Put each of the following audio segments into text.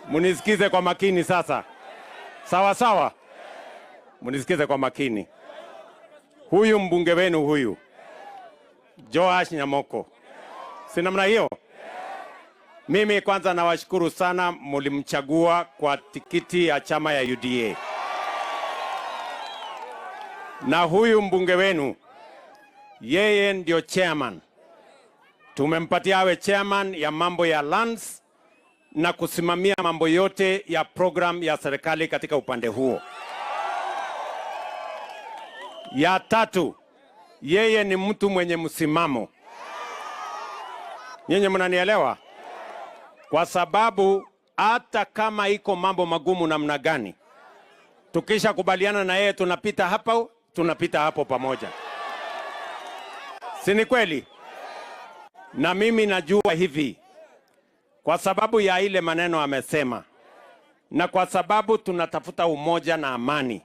Munisikize kwa makini sasa. Sawa sawa? Munisikize kwa makini. Huyu mbunge wenu huyu Joash Nyamoko, si namna hiyo? Mimi kwanza nawashukuru sana, mlimchagua kwa tikiti ya chama ya UDA. Na huyu mbunge wenu, yeye ndio chairman. Tumempatia awe chairman ya mambo ya lands na kusimamia mambo yote ya program ya serikali katika upande huo. Ya tatu, yeye ni mtu mwenye msimamo. Nyinyi mnanielewa? Kwa sababu hata kama iko mambo magumu namna gani, tukisha kubaliana na yeye tunapita hapo, tunapita hapo pamoja. Si ni kweli? Na mimi najua hivi, kwa sababu ya ile maneno amesema, na kwa sababu tunatafuta umoja na amani,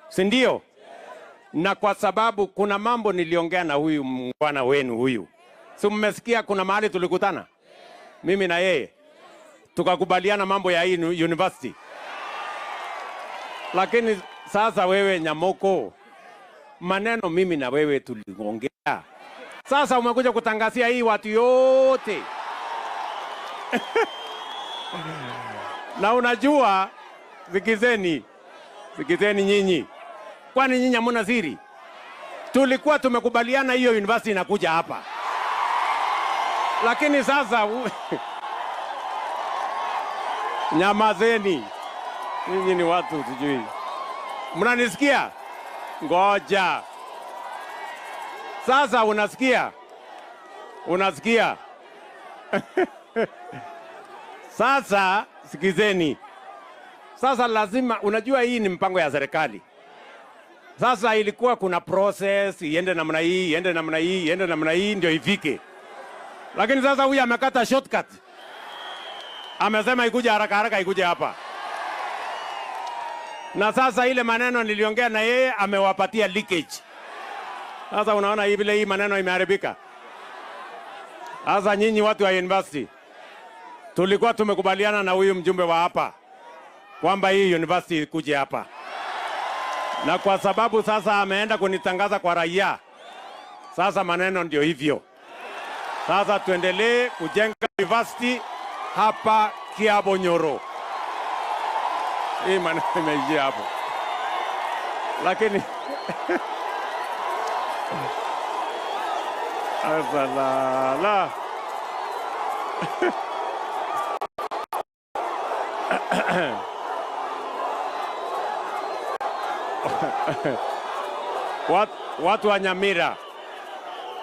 si ndio? Na kwa sababu kuna mambo niliongea na huyu mwana wenu huyu, si mmesikia kuna mahali tulikutana mimi na yeye tukakubaliana mambo ya hii university. Lakini sasa wewe Nyamoko, maneno mimi na wewe tuliongea, sasa umekuja kutangazia hii watu yote. Na unajua, sikizeni, sikizeni nyinyi, kwani nyinyi hamna siri? Tulikuwa tumekubaliana hiyo university inakuja hapa, lakini sasa nyamazeni nyinyi, ni watu sijui, mnanisikia? Ngoja sasa, unasikia? Unasikia? Sasa sikizeni. Sasa lazima, unajua hii ni mpango ya serikali. Sasa ilikuwa kuna process, iende namna hii, iende namna hii, iende namna hii ndio ifike. Lakini sasa huyu amekata shortcut. Amesema ikuje haraka haraka, ikuje hapa. Na sasa ile maneno niliongea na yeye amewapatia leakage. Sasa unaona hii vile hii maneno imeharibika. Sasa nyinyi watu wa university, tulikuwa tumekubaliana na huyu mjumbe wa hapa kwamba hii university ikuje hapa. Na kwa sababu sasa ameenda kunitangaza kwa raia, sasa maneno ndio hivyo. Sasa tuendelee kujenga university hapa Kiabonyoro. Hii maneno imeishia hapo. Lakini la. Watu wa Nyamira,